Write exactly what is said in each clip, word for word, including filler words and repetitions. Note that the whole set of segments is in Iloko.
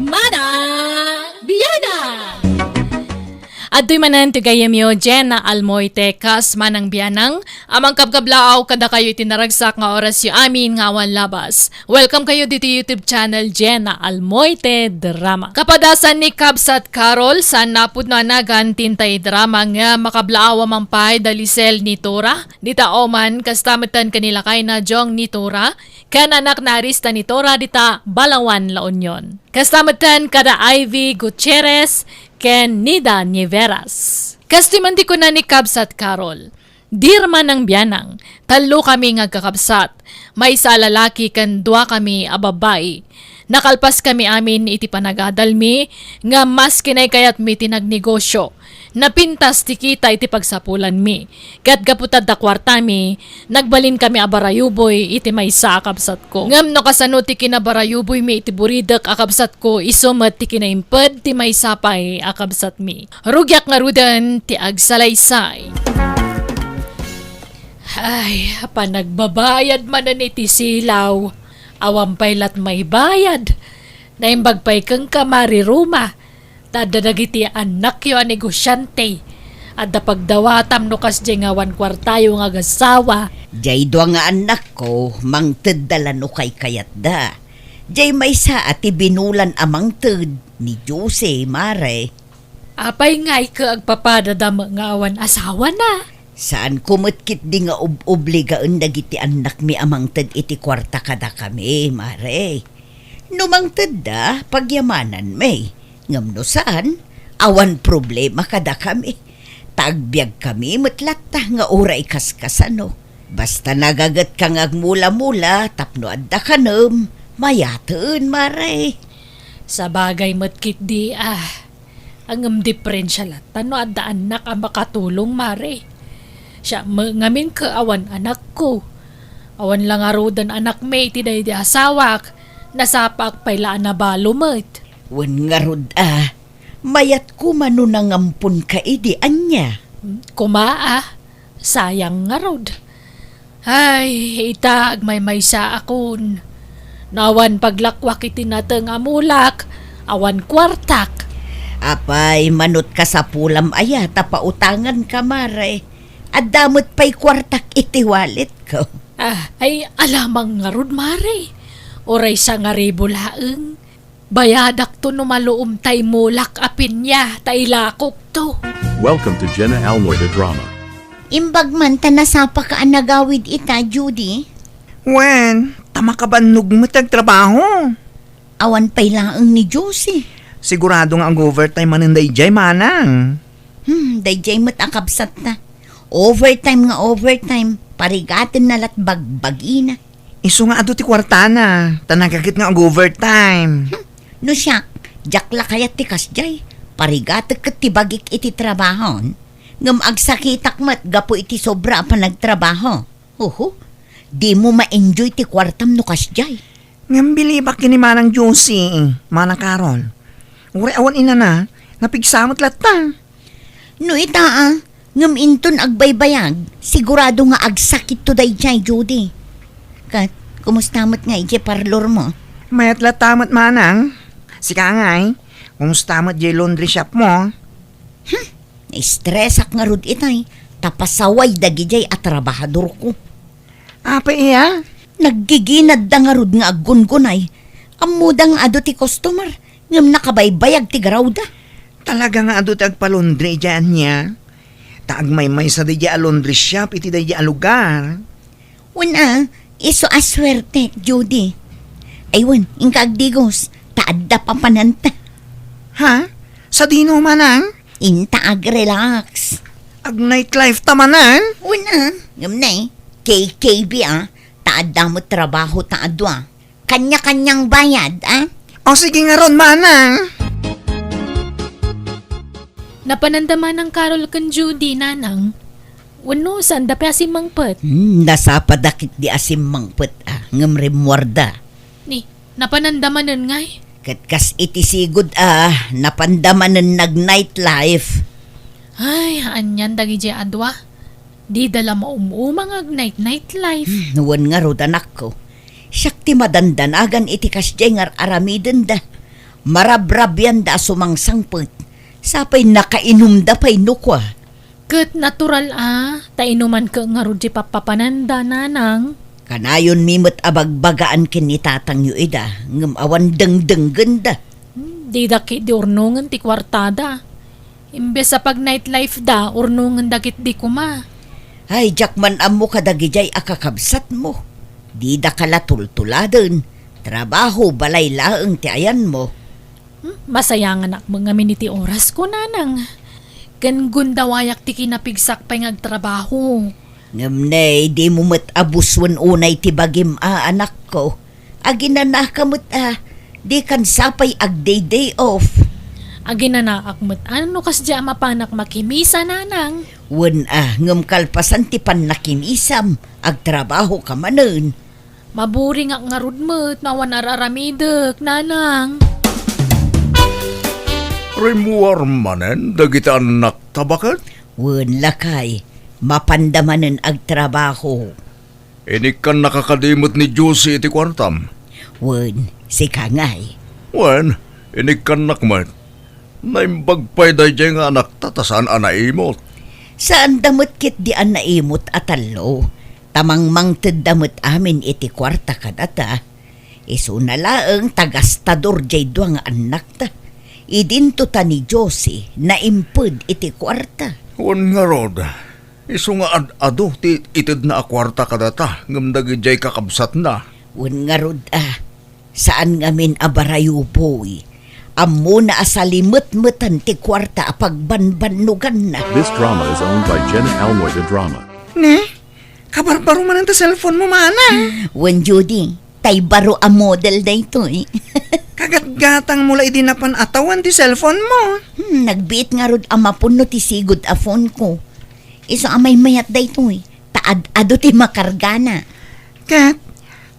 Manang Bianang! Adtoy manen ti gayyemyo, Jenna Almoite, kas Manang Bianang, a mangkabkablaaw kadakayo iti naragsak nga orasyo amin nga awan labas. Welcome kayo ditoy YouTube channel, Jenna Almoite Drama. Kapadasan ni Kabsat Carol, saan napudno a nagan ti intay drama nga makablaaw a mangpay da Lisel Nitora, dita Oman, kasta metten ken ni lakayna Jong Nitora, ken anakna Arista Nitora dita Balawan, La Union. Kasta metten kada Ivy Gutierrez ken Nida Nieveras. Kastoy man ti kuna ni Kabsat Carol, "Dear Manang Bianang, tallo kami nga agkakabsat, maysa a lalaki ken dua kami a babbai. Nakalpas kami amin iti panagadalmi nga mas kinaykayatmi ti nagnegosio. Napintas ti kita iti pagsapulanmi. Ket gapu ta adda kuartami, nagbalinkami a barayuboy iti maysa a kabsatko. Ngem no kasano ti kinabarayuboymi iti buridek a kabsatko, isu met ti kinaimped ti maysa pay a kabsatmi. Rugiak ngaruden ti agsalaysay." Ay, panagbabayad manen iti silaw. Awan pay lat maibayad. Naimbag pay kenka, Mari Roma. Ta adda dagiti annakyo a negosiante. Adda pagdawatam no kasdiay nga awan kuartayo nga agassawa. Diay dua nga annakko, mangtedda la no kaykayatda. Diay maysa a ti binulan a mangted ni Jose, Mare. Apay nga ike agpapadada met nga awan asawana? Saanko met ketdi nga ub-obligaen dagiti annakmi a mangted iti kuarta kadakami, Mare. No mangtedda, pagyamananmi. Ngem no saan, awan problema kadakami. Ta agbiagkami met latta nga uray kaskasano. Basta nagagetka nga agmula-mula tapno adda kanem, mayaten, Mare. Sabagay met ketdi, ah. Ngem diferensia latta no adda annak a makatulong, Mare. Siak met ngamin ket awan anakko. Awan la ngaruden anakmi iti daydi asawak, nasapaak pay la a nabalo met. Wen ngarud a, mayat koma no nangamponka idi ania. Koma a, sayang ngarud. Ay, ita, agmaymaysaakon. No awan paglakuak iti nateng a mulak, awan kuartak. Apay, manut kasapulam aya ta pautanganka, Mare. Adda met pay kuartak iti walletko. Ah, ay, alamang ngarud, Mare. Uray sangaribu laeng. Bayadakto no maluom ta imulak a pinia ta ilakokto. Welcome to Jenna Almoy the Drama. Imbag man ta nasapaka a nagawid ita, Judy. Wen, ta makabannog met ti agtrabaho. Awan pay laeng ni Josie. Sigurado nga ag-overtime manen daydiay, manang. Hmm, daydiay met a kabsatta. Overtime nga overtime, parigatenna lat bagbagina. Isu nga adu ti kuartana, ta nagaget nga ag-overtime. Hmm, no siak, diak la kayat ti kasdiay. Parigatek ket ti bagik iti trabahon. Ngem agsakitak met gapu iti sobra a panagtrabaho. Huhu, dimo ma-enjoy ti kuartam no kasdiay. Ngem bilibak ken ni Manang Josie, Manang Carol. Uray awan inana, napigsa met latta. No ita a, ngem inton agbaybayag, sigurado nga agsakitto daydiay, Judy. Ket, kumusta met nga idiay parlormo? Mayat latta met, manang. Sika ngay, kumusta met diay laundry shopmo? Hmm, naistresak ngarud itay, ta pasaway dagidiay a trabahadorko. Apay iya? Naggiginadda ngarud nga aggungunay. Ammoda nga adu ti customer, ngem nakabaybayag ti garawda. Talaga nga adu ti agpalaundry idiay ania? Ta agmaymaysa daydiay a laundry shop iti daydiay a lugar. Wen a, isu a suerte, Judy. Ay wen, inka agdigos, ta adda papananta. Ha? Sadino, manang? Inta agrelax. Ag-nightlife ta manen? Wen a, ngem ne, K K B a, ta adda met trabaho ta adua. Kanya-kanyang bayad, a? O sige ngarud, manang. Napananda Manang Carol ken Judy, nanang. Wenno, saanda pay a simmangpet? Hmm, nasapada ketdi a simmangpet, a, ngem rimmuarda. Ni, napananda manen ngay? Ket kas iti sigud a, napanda manen nag-nightlife. Ay, anian dagidiay a dua? Dida la maum-uma nga ag-night-nightlife. Hmm, wen ngarud, anakko. Siak ti madandanagan iti kasdiay nga ar-aramidenda. Marabrabianda a sumangsangpet, sapay nakainumda pay no kua. Ket natural a, ta inumanka ngarud ti pappapananda, nanang. Kanayonmi met a bagbagaan ken ni tatangyo ida, ngem awan dengdenggenda. Hmm, dida ketdi urnongen ti kuartada. Imbes a pag nightlife da, urnongen dagiti koma. Ay, diak man ammo kadagijay a kakabsatmo. Didaka la tultuladen. Trabaho, balay laeng ti ayanmo. Hmm, masayanganak met ngamin iti orasko, nanang. Ken gundawayak ti kinapigsak pay nga agtrabaho. Ngem ne, dimo met abusuen unay ti bagim a, anakko. Aginanaka met a, dikan sapay agday day off. Aginanaak met a, no kasdiay a mapanak makimisa, nanang. Wen a, ngem kalpasan ti pannakimisam, agtrabahoka manen. Maburingak ngarud met no awan ar-aramidek, nanang. Rimmuar manen dagiti annakta, baket? Wen, lakay, mapanda manen agtrabaho. Inikkannaka kadi met ni Josie iti kuartam? Wen, sika ngay? Wen, inikkannak met. Naimbag pay daydiay nga anakta ta saan a naimut. Saanda met ketdi a naimut a tallo, ta mangmangtedda met amin iti kuarta kadata. Isuna laeng ta gastador diay dua nga annakta. Idinto ta ni Josie naimped iti kuarta. Wen ngarud, isu nga ad-adu ti itedna a kuarta kadata ngem dagidiay kakabsatna. Wen ngarud a, saan ngamin a barayuboy. Ammona a salimetmetan ti kuarta a pagbanbannoganna. This drama is owned by Jenna Almoy the Drama. Ne? Kabarbaro manen ti cellphone mo, manang. Wen, Judy, tay baro a model daytoy. Kagatgatang mo la idi napan a tawen ti cellphone mo. Hmm, nagbiit ngarud a mapunno ti sigud a phone ko. Isu a maymayat daytoy, ta ad-adu ti makargana. Ket,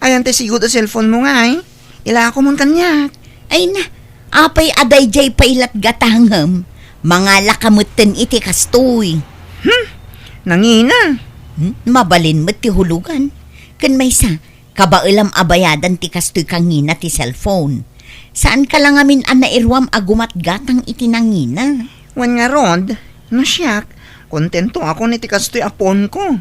ayan ti sigud a cellphone mo ngay? Ilako mon kaniak. Ay na, apay a daydiay pay latgatangem? Mangalaka metten iti kastoy. Hmm, nangina. Hmm, mabalin met ti hulugan. Ken maysa, kabaelam a bayadan ti kastoy kangina ti cellphone. Saanka la ngamin a nairuam a gumatgatang iti nangina? Wen ngarud, no siak, kontentoakon iti kastoy a phone ko.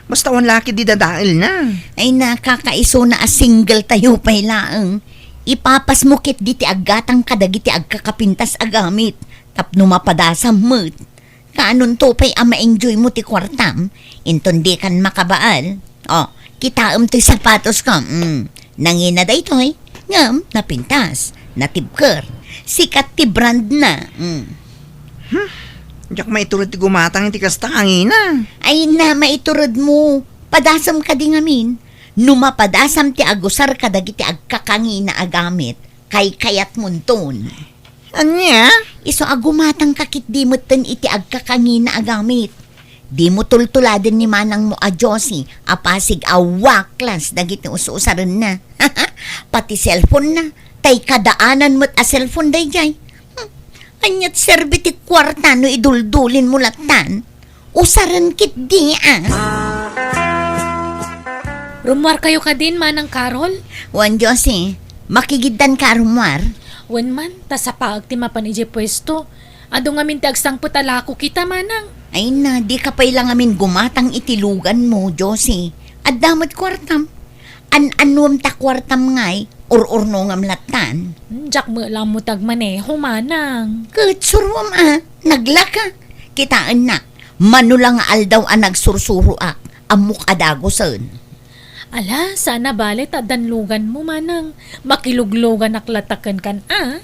Basta awan la ketdi dadaelna. Ay, nakakaisuna a single tayo pay laeng. Ipapasmo ketdi ti aggatang kadagiti agkakapintas a gamit tapno mapadasam met. Kaanonto pay a ma-enjoy mo ti kuartam, inton dikan makabael? O, kitaem toy sapatos ko. Mm. Nangina daytoy, ngem napintas, natibker. Sikat ti brand na. Mm. Hmm. Diak maitured ti gumatang iti kasta kangina. Ay na, maitured mo. Padasem kadi ngamin. No mapadasam ti agusar kadagiti agkakangina a gamit, kaykayatmonton. Ania? Isu a gumatangka ketdi metten iti agkakangina a gamit. Dimo tultuladen ni manangmo a Josie a pasig a waklas dagiti us-usarenna. Pati cellphone na, tay kadaanan met a cellphone daydiay. Hmm, aniat serbi ti kuarta no iduldulinmo lattan? Usaren ketdi a. Rummuarkayo kadin, Manang Carol? Wen, Josie. Makigiddanka a rummuar? Wen man, ta sapaek ti mapan idiay puesto. Adu ngamin ti agsangpet a lako kita, Manang. Ay na, dika pay la ngamin gumatang iti luganmo, Josie. Adda met kuartam. An-annuem ta kuartam ngay, ur-urnongam lattan. Hmm, diak met la ammo ti agmaneho, Manang. Ket suroam a, naglaka. Kitaennak, mano la nga aldaw a nagsursuroak, ammok a dagusen. Ala, saan a bale ta addan luganmo, Manang. Makilugluganak latta kenka a.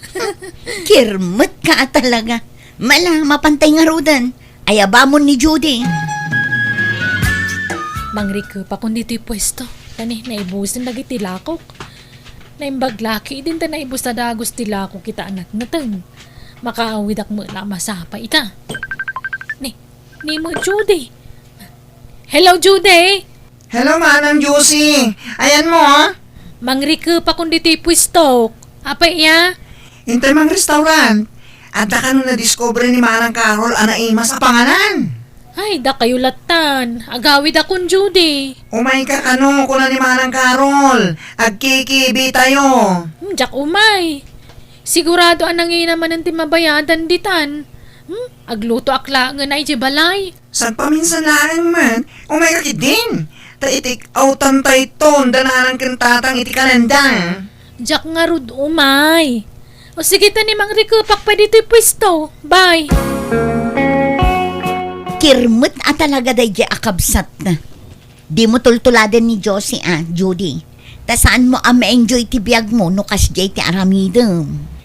Kirmetka a talaga. Mala, mapantay ngaruden. Ayabamon ni Judy. Mangrikepakon ditoy puesto. Tani, naibusen dagiti lakok. Naimbag la ketdin ta naibus a dagus ti lako kita a natnateng. Makaawidak met la a masapa ita. Ni, ni mo, Judy. Hello, Judy! Hello, Manang Josie! Ayanmo, ah? Mangrikepakon ditoy puestok. Apay, iya? Intay mangrestaurant. Adda kano nadiskubre ni Manang Carol a naimas a panganan? Ay, dakayo lattan. Agawidakon, Judy. Umayka kano, kuna ni Manang Carol. Agkikibi tayo. Hmm, diak umay. Sigurado a nangina manen ti mabayadan ditan. Hmm? Aglutoak laengen idiay balay. Sagpaminsan laeng met, umayka ketdin. Ta iti awtantayton da nanang ken tatang iti kalenda. Diak ngarud umay. O sige ta ni mangrikepak pay ditoy puesto. Bye. Kirmet a talaga daydiay a kabsatna. Dimo tultuladen ni Josie a, Judy. Ta saanmo a ma-enjoy ti biagmo no kasdiay ti aramidem.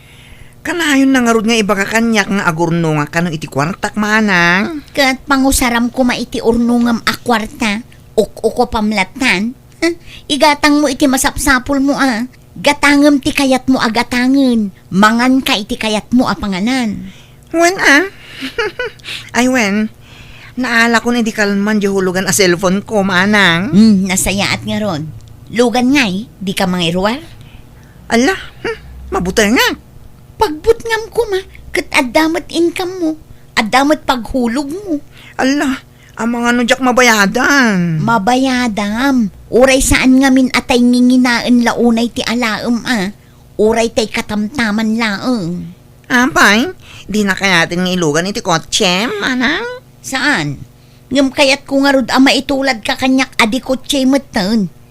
Kanayon na ngarud nga ibaga kaniak nga agurnongak kano iti kuartak, manang? Ket pangusaram koma iti urnongem a kuarta, uk-ukupam lattan. Huh? Igatangmo iti masapsapulmo a. Gatangem ti kayatmo a gatangen, manganka iti kayatmo a panganan. Wen a? Ay wen, naalakon idi kalman di hulugan a cellphone ko, manang. Hmm, nasayaat ngarud. Lugan ngay, dika mangiruar? Ala, hmm, mabutengak. Pagbutngam koma, ket adda met income mo, adda met paghulogmo. Ala, amangan no diak mabayadan. Mabayadam. Uray saan ngamin a tay nginginaen la unay ti alaem a. Uray tay katamtaman laeng. Apay, dina kayaten nga ilugan iti kotse, manang? Saan? Ngem kayatko ngarud a maituladka kaniak a di kotse metten.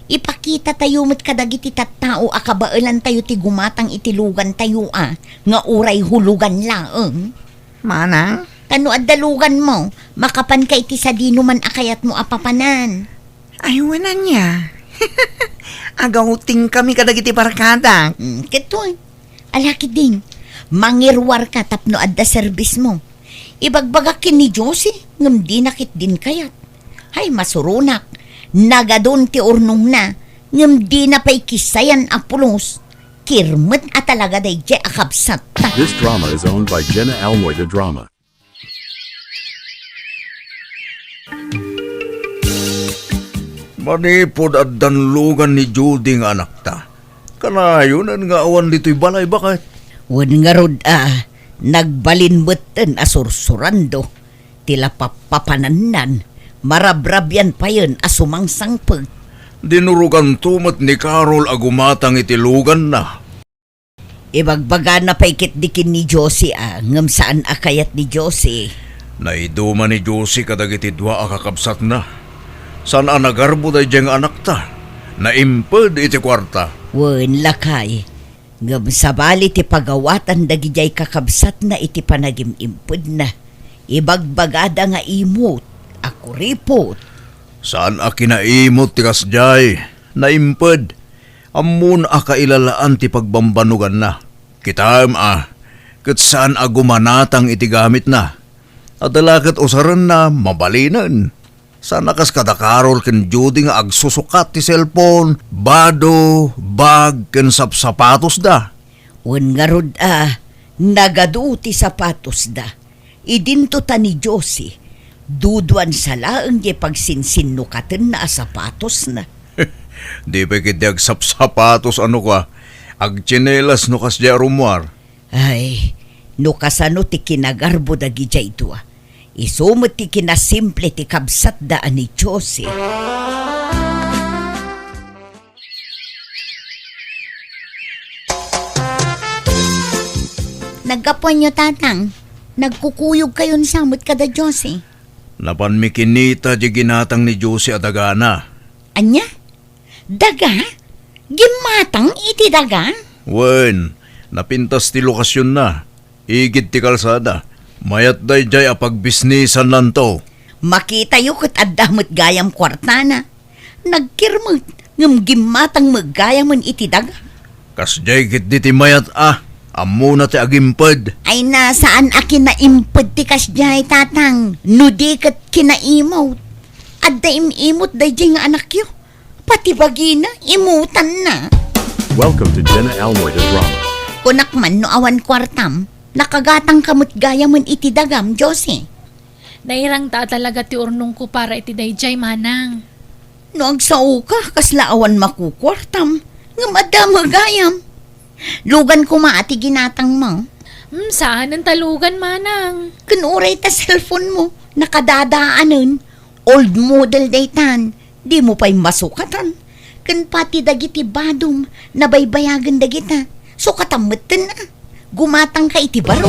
Ipakitatayo met kadagiti tattao a kabaelantayo ti gumatang iti lugantayo a nga uray hulugan laeng. Manang? Ta no adda luganmo, makapanka iti sadinoman a kayatmo a papanan. Ay, wen ania. Agawtingkami kadagiti barkadak. Hmm, ket wen. Ala ketdin, mangiruarka tapno adda serbismo. Ibagbagak ken ni Josie, ngem dina ketdin kayat. Hay, masuronak. Nagadun ti urnongna, ngem dina pay kissayan a pulos. Kirmet a talaga daydiay a kabsatta. This drama is owned by Jenna Almoy de Drama. Manipud addan lugan ni Judy nga anakta, kanayonen nga awan ditoy balay, baket? Wen ngarud a, nagbalin metten a sursurando ti lapappapanannan, marabrabian payen a sumangsangpet. Dinuroganto met ni Carol a gumatang iti luganna. Ibagbagana pay ketdi ken ni Josie a, ngem saan a kayat ni Josie. Naiduma ni Josie kadagiti dua a kakabsatna. Saan a nagarbo daydiay nga anakta. Naimped iti kuarta. Wen, lakay. Ngem sabali ti pagawatan dagidiay kakabsatna iti panagim-impedna. Ibagbagada nga imot a kuripot. Saan a kinaimot ti kasdiay. Naimped. Ammon a kailalaan ti pagbambannoganna. Kitaem a, ket saan a gumanatang iti gamitna. Adda la ket usarenna, mabalinen. Saan a kas kada Carol ken Judy nga agsusukat ti cellphone, bado, bag, ken sapsapatosda. Wen ngarud a, nagadu ti sapatosda. Idinto ta ni Josie, duduan sa laeng diay pagsinsinnukatenna a sapatosna. Di pay ketdi agsapsapatos a no kua, agtsinelas no kasdiay a rummuar. Ay, no kasano ti kinagarbo dagidiay dua, isu met ti kinasimple ti kabsatda a ni Josie. Naggapuanyo, Tatang. Nagkukuyogkayon sa met kada Josie. Napanmi kinita di ginatang ni Josie a dagana. Ania? Daga? Gimmatang iti daga? Wen, napintas ti lokasionna. Igid ti kalsada. Mayat daydiay a pagbisnisannanto. Makitayo ket adda met gayam kuartana. Nagkirmet, ngem gimmatang met gayamen iti daga. Kasdiay ketdi ti mayat a, ammona ti agimped. Ay na, saan a kinaimped ti kasdiay, Tatang, no di ket kinaimot. Adda im-imot daydiay nga anakyo. Pati bagina, imutanna. Welcome to Jenna Almoy the Drama. Kunak man no awan kuartam, nakagatangka met gayamen iti dagam, Josie. Nairangta a talaga ti urnongko para iti daydiay, manang. No agsaoka, kasla awan makukuartam, ngem adda met gayam. Lugan koma a ti ginatangmo. Hmm, saanen ta lugan, manang. Ken uray ta cellphone mo, nakadadaanen. Old model daytan, dimo pay masukatan. Ken pati dagiti badom, nabaybayagen dagita. Sukatan metten, a. Gumatangka iti baro.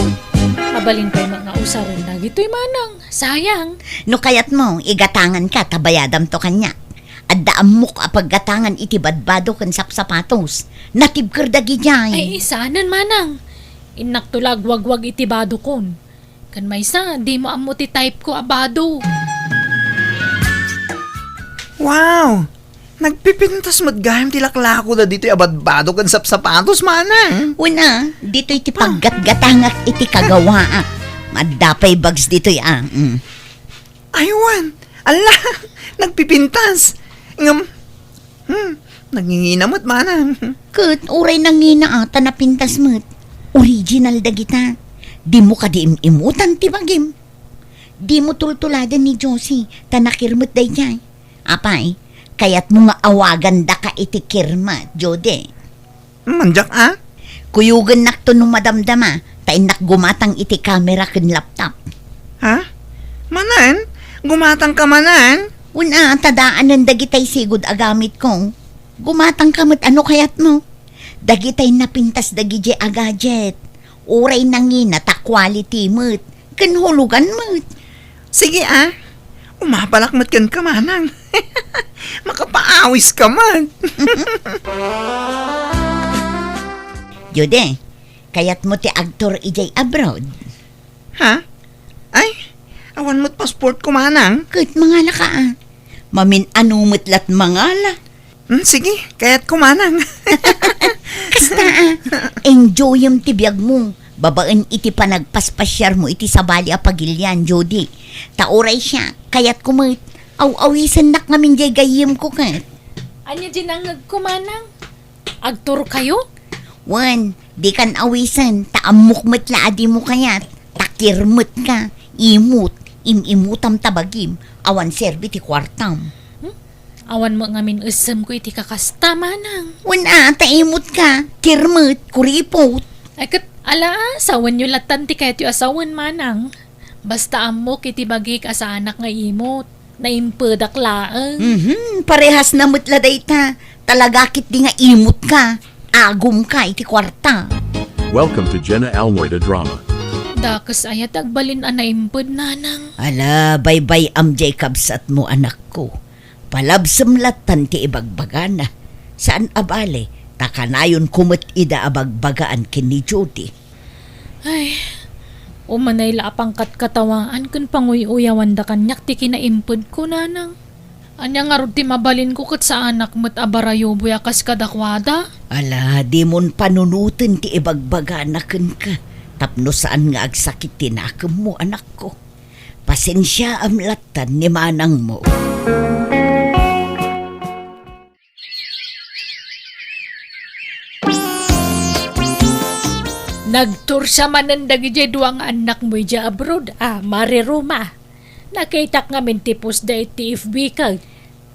Mabalin pay met nga usaren dagitoy, manang. Sayang. No kayatmo, igatanganka ta bayadamto kaniak. Adda ammok a paggatangan iti badbado ken sapsapatos. Natibker dagidiay. Ay, saanen, manang. Innakto la agwagwag iti badokon. Ken maysa, dimo ammo ti type ko a bado. Wow! Nagpipintas met gayam ti laklako dagitoy a badbado ken sapsapatos, manang. Wen a, ditoy ti paggatgatangak iti kagawaak. Adda pay bags ditoy, a. Mm. Ay, wen. Ala, nagpipintas. Ngem, hmm, nangingina met, manang. Ket uray nangina, a, ta napintas met. Original dagita. Dimo kadi im-imutan ti bagim. Dimo tultuladen ni Josie, ta nakirmet daydiay. Apay, kayatmo nga awagandaka iti kirmet, Judy? Mandiak, a? Kuyogennakto no madamdama, ta innak gumatang iti kamera ken laptop. Ha? Manen? Gumatangka manen? Wen a, ta daanen dagitay sigud a gamitko. Gumatangka met a no kayatmo. Dagitay napintas dagidiay a gadget. Uray nangina ta quality met. Ken hulugan met. Sige, a. Umapalak met kenka, manang. Makapaawiska met. Judy, kayatmo ti agtour idiay abroad? Ha? Ay, awan met passportko, manang. Ket mangalaka, a. Mamin-ano met la't mangala. Hmm, sige, kayatko, manang. Kasta, a. Enjoyem ti biagmo. Babaen iti panagpaspasiarmo iti sabali a pagilian, Judy. Ta uray siak, kayatko met. Aw-awisennak ngamin diay gayyemko ket. Ania diay nangngegko, manang? Agtourkayo? Wen, dikan awisen, ta ammok met la a dimo kayat. Ta kirmetka, imut, im-imutam ta bagim, awan serbi ti kuartam. Hmm? Awan met ngamin essemko iti kakasta, manang. Wen a, ta imutka, kirmet, kuripot. Ay, ket, ala, a, sawenyo lattan ti kayatyo a sawen, manang. Basta ammok iti bagik a saanak nga imut. Naimpedak laeng. Mhm, parehasna met la dayta. Talaga ketdi nga imutka, agumka iti kuarta. Welcome to Jenna Almoida Drama. Dakes aya ti agbalin a naimped, nanang. Ala, baybay-am diay kabsatmo, anakko. Palabsem lattan ti ibagbagana. Saan a bale, ta kanayonko met ida a bagbagaan ken ni Judy. Ay, umanay la a pangkatkatawaan ken panguy-uyawanda kaniak ti kinaimpedko, nanang. Ania ngarud ti mabalinko ket saanak met a barayuboy a kas kadakuada? Ala, dimon panunoten ti ibagbagana kenka tapno saan nga agsakit ti nakemmo, anakko. Pasensiaam lattan ni manangmo. Nagtursa manen dagidiay dua nga annakmo idiay abroad a, Mare Roma. Nakitak ngamin ti post da iti F B ka.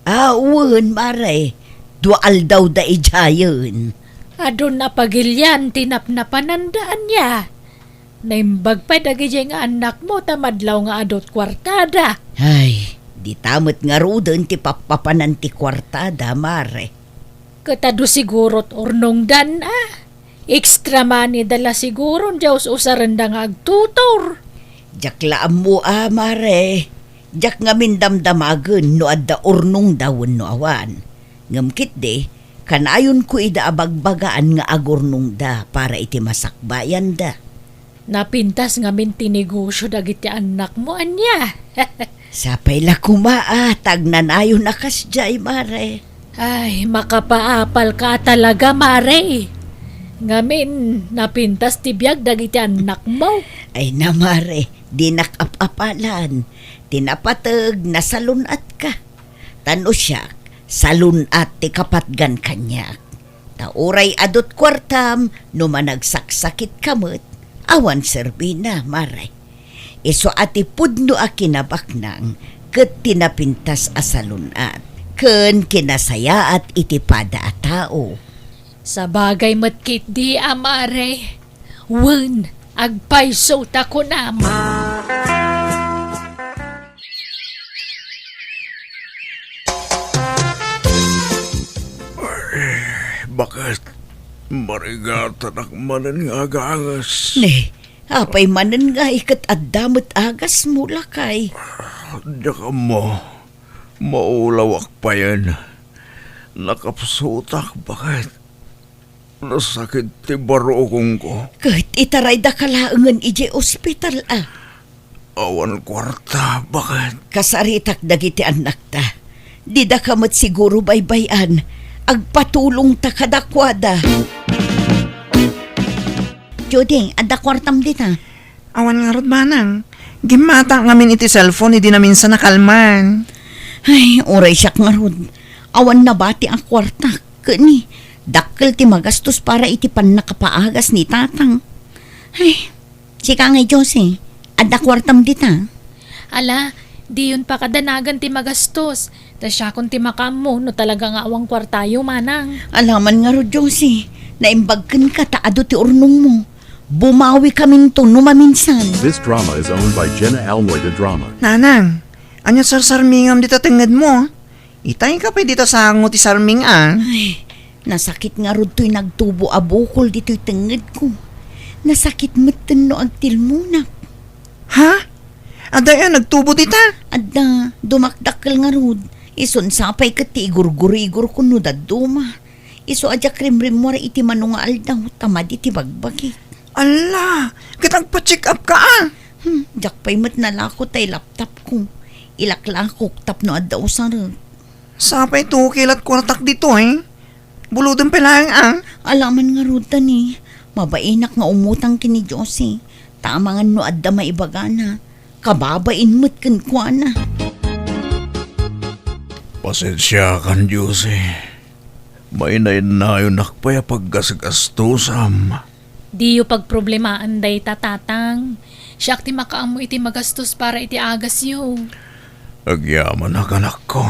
A, wen, Mare. Dua aldawda idiayen. Adun a pagilian ti napnapananda, ania? Naimbag pay dagidiay nga annakmo ta madlaw nga adu ti kuartada. Ay, dita met ngaruden ti pappapanan ti kuartada, Mare. Ket adu siguro ti urnongdan, a. Extra money da la siguro, diay us-usarenda nga agtutor. Diak la ammo a, Mare. Diak ngamin damdamagen no adda urnongda wenno awan. Ngem ketdi, kanayonko ida a bagbagaan nga agurnongda para iti masakbayanda. Napintas ngamin ti negosio dagiti annakmo, ania? Sapay la koma a, ta agnanayon a kasdiay, Mare. Ay, makapaapalka a talaga, Mare. Ngamin, napintas ti biag dagiti annakmo. Ay na, Mare, dinak ap-apalan. Ti napateg, nasalun-atka. Ta no siak, salun-at ti kapatgan kaniak. Ta uray adu ti kuartam, no managsaksakitka met, awan serbina, Mare. Isu a ti pudno a kinabaknang ket ti napintas a salun-at ken kinasayaat iti pada a tao. Sabagay met ketdi a, Mare. Wen, agpayso ta kunam. Baket. Marigatanak manen nga agagas. Ne, apay manen nga iket adda met agasmo, lakay? Diak ammo. Maulawak payen. Nakapsutak, baket. Nasakit ti barukongko. Ket itaraydaka laengen idiay ospital, a? Awan kuarta, baket. Kasaritak dagiti annakta. Didaka met siguro baybay-an. Agpatulongta kadakuada. Judy, adda kuartam dita? Awan ngarud, manang. Gimmatak ngamin iti cellphone idi naminsan a kalman. Ay, uray siak ngarud. Awan nabati a kuartak. Ket ni, dakkel ti magastos para iti pannakapaagas ni tatang. Ay, sika ngay, Josie, adda kuartam dita? Ala, diyon pakadanagan ti magastos. Ta siakon ti makaammo no talaga nga awan kuartayo, manang. Alaman ngarud, Josie, naimbag kenka ta adu ti urnongmo. Bumawikaminto no maminsan. This drama is owned by Jenna Almoy de Drama. Nanang, ania sarsarmingam dita tengngedmo? Itayka pay dita sango ti sarming, a? Ay, nasakit ngarud toy nagtubo a bukol ditoy tengngedko. Nasakit metten no agtilmonak. Ha? Adda aya nagtubo dita? Adda, dumakdakkel ngarud. Isun sapay ket ti igurgurigorko no dadduma. Isu a diak rimrimmuar iti mano nga aldaw ta madi ti bagbagik. Alla, ket agpa-check up ka, a? Hmm, diak pay met nalako tay laptopko. Ilaklakok tapno adda usarek. Sapay tuki lat kuartak ditoy. Bulodem pay laeng, a? Alaman ngarud ta ni, mabainak nga umutang ken ni Josie. Ta amangan no adda maibagana, kababain met kenkuana. Pasensiakan, Josie. Mainnainnayonak pay a paggasgastosam. Diyo pagproblemaan dayta, tatang. Siak ti makaammo iti magastos para iti agasyo. Agyamanak, anakko.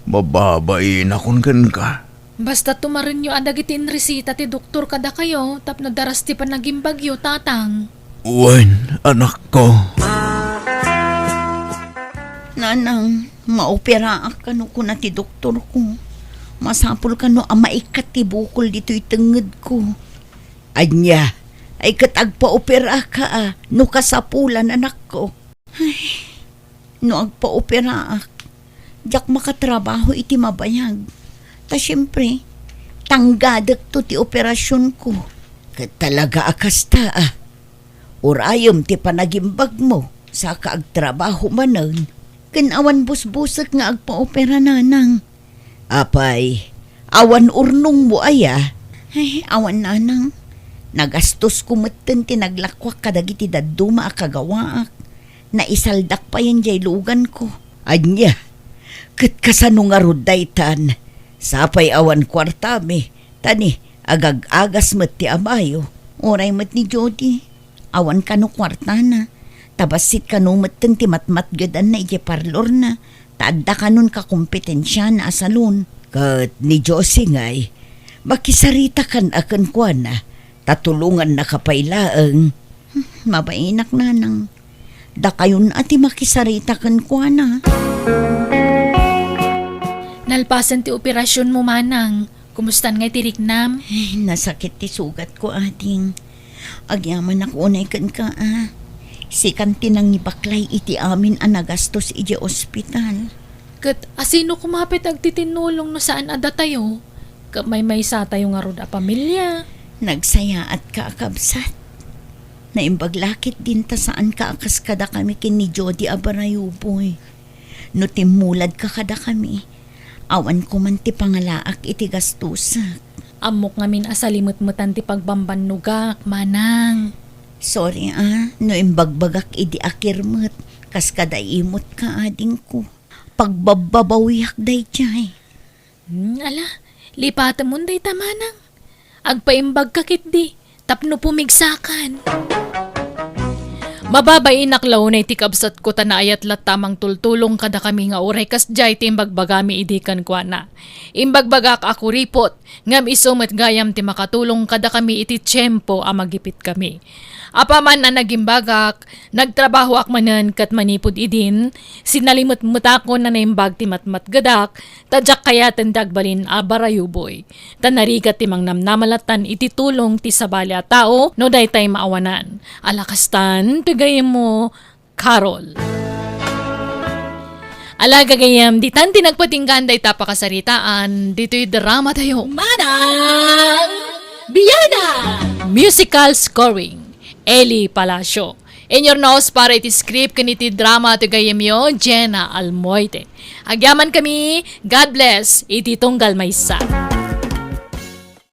Mababainakon kenka. Basta tumarenyo a dagiti inresita ti doktor kadakayo tapno daras ti panagimbagyo, tatang. Wen, anakko. Nanang, maoperaak kano kuna ti doktorko. Masapul kano a maikkat ti bukol ditoy tengngedko. Ania? Ay ket agpaoperaka a, no kasapulan, anakko. Ay, no agpaoperaak, diak makatrabaho iti mabayag. Ta siempre, tanggadekto ti operasionko. Ket talaga a kasta, a. Urayem ti panagimbagmo, saka agtrabaho manen. Ken awan busbusek nga agpaopera, nanang. Apay, awan urnongmo aya? Ay, awan, nanang. Nagastosko metten ti naglakuak kadagiti dadduma a kagawaak. Naisaldak payen diay luganko. Ania? Ket kasano ngarud daytan? Sapay awan kuartami, ta ni, agag-agas met ti amayo. Uray met ni Jody. Awan kano kuartana. Ta bassit kano metten ti matmatgedanna idiay parlorna. Ta adda kanon kakompetensiana a salon. Ket ni Josie ngay, makisaritakan a kenkuana, ta tulongannaka pay laeng. Hmm, mabainak, nanang. Dakayon a ti makisarita kenkuana. Nalpasen ti operasionmo, manang. Kumustan ngay ti riknam? Ay, nasakit ti sugatko, ading. Agyamanak unay kenka, a. Sikan ti nangibaklay iti amin a nagastos idiay ospital. Ket asino koma pay ti agtitinnulong no saan a datayo? Ket maymaysatayo ngarud a pamilia. Nagsayaatka a kabsat. Naimbag la ketdin ta saanka a kas kadakami ken ni Jody a barayuboy. No timmuladka kadakami, awan koman ti pangalaak iti gastosak. Ammok ngamin a salimetmetan ti pagbambannogak, manang. Sorry, a, no imbagbagak idi a kirmet, kas kada imut ka, adingko. Pagbabbabawiak daydiay. Hmm, ala, lipatemon dayta, manang. Agpaimbagka ketdi tapno pumigsakan. Mababainak la unay ti kabsatko ta naayat latta a mangtultulong kadakami nga uray kasdiay ti imbagbagami idi kenkuana. Imbagbagak a kuripot, ngem isu met gayam ti makatulong kadakami iti tiempo a magipitkami. Apaman a nagimbagak, nagtrabahoak manen ket manipud idin, sinalimetmetakon a naimbag ti matmatgedak, ta diak kayaten ti agbalin a barayuboy. Ta narigat ti mangnamnama lattan iti tulong ti sabali a tao no daytay maawanan. Alakastan, ti gayyemmo, Carol. Ala, gagayyem, ditan ti nagpatinggan dayta pakasaritaan, ditoy drama tayo. Manang Biana! Musical scoring, Eli Palacio. Inyurnos para iti script ken iti drama ti gayyemyo, Jenna Almoite. Agyaman kami, God bless, iti tunggal maysa.